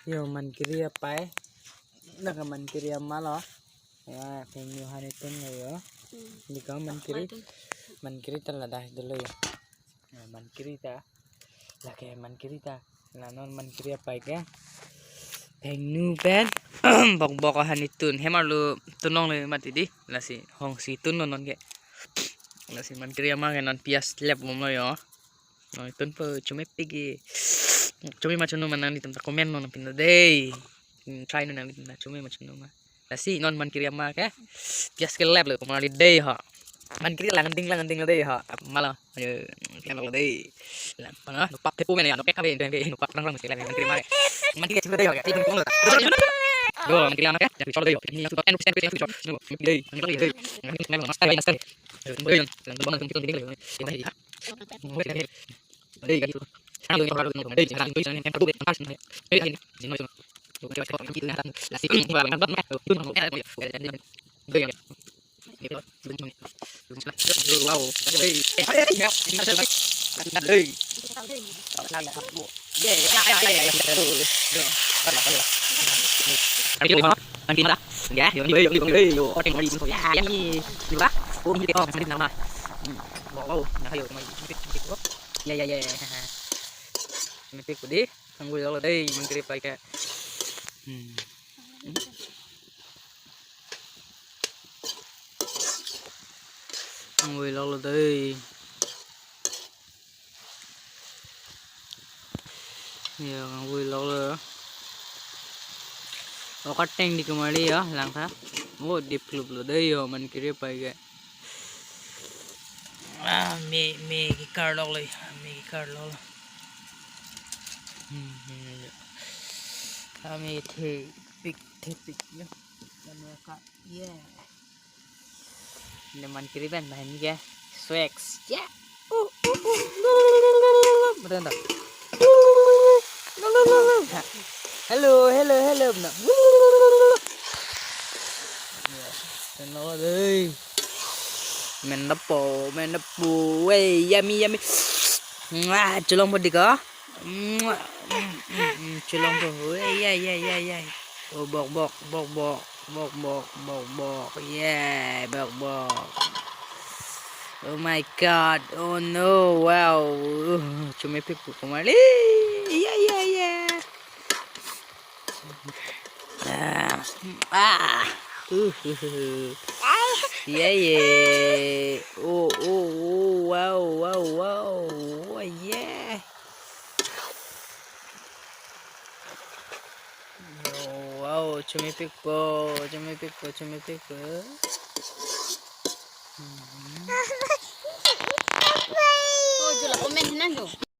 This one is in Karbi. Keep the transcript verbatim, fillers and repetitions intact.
Yo, mankiri apai. Naka mankiri amalo. Ya, phengnu ahan itum lo yo. Hmm. Diko mankiri. Apai itum. Mankiri ta ladak dolo yo. Ya, mankiri ta. Lake mankiri ta. La non mankiri apai ke. Phengnu pen. Bokbok ahan itum. Hem arlo tunlongle mati di. Lasi hongsi tunlo non ke. Lasi mankiri ama ke non pias lep bomlo yo. Oh, itum po chomepik ke. Chome ma chono ma nanglitum ta comment non pin dei. Hmm, try non nanglitum ta chome ma chono ma. Lasi non mankiri ama ke. Pias ke lep lo, komarli dei ho. Mankiri lang ding lang ding lo dei ho. Malo. Ayo, kena lo dei. Lang pang ah, nupak thepu men ya, nupak kabe, nupak rang rang mesti lagi mankiri ama ke. Mankiri chulo dei ho, ya. Itum kong lo ta. Do, mankiri ama ke, yang chulo dei ho. Ini yang chulo, en, en, en, chulo. Dei, mankiri dei. Yang ini mas kali, mas kali. Ayo, dei, lang, lang, lang, lang, lang, lang, lang. Ya, ya, ya. Mepik pudi, nangvoi lo dei, mankiri apai ke. Hmm. Nangvoi lo dei. Ya, nangvoi lo. Okat teng di komarli ya, langtha. Oh, dip klup lo dei yo, mankiri apai ke. Ah, me, me kekar lok le, me kekar lok. Hmm, hmm, ya. Ah, me thepik, thepik ya. Kan ya, Kak. Yeah. Ini mankiri pen, nah ini ya. Swags. Ya. Uh, uh, uh. Betul tak? Hello, hello, hello. Nah. Ya, hello dei. Mendapo, mendapo. Wey, yummy, yummy. Wah, cholong po diko. Mwah. Mm, mm, mm, cholong po. Wey, ya, ya, ya, ya. Oh, bok, bok, bok, bok. Bok, bok, bok, bok. Yeah, bok, bok. Oh my God. Oh no. Wow. Uh, chomepik po komarli. Yeah, yeah, yeah. Ah. Ah. Uh, uh, uh. Yeah, yeah. Oh, oh, oh. Wow, wow, wow. Oh, yeah. Wow, chomepik po, chomepik po, chomepik po. Mhm. Oh, jula komen hinan jo.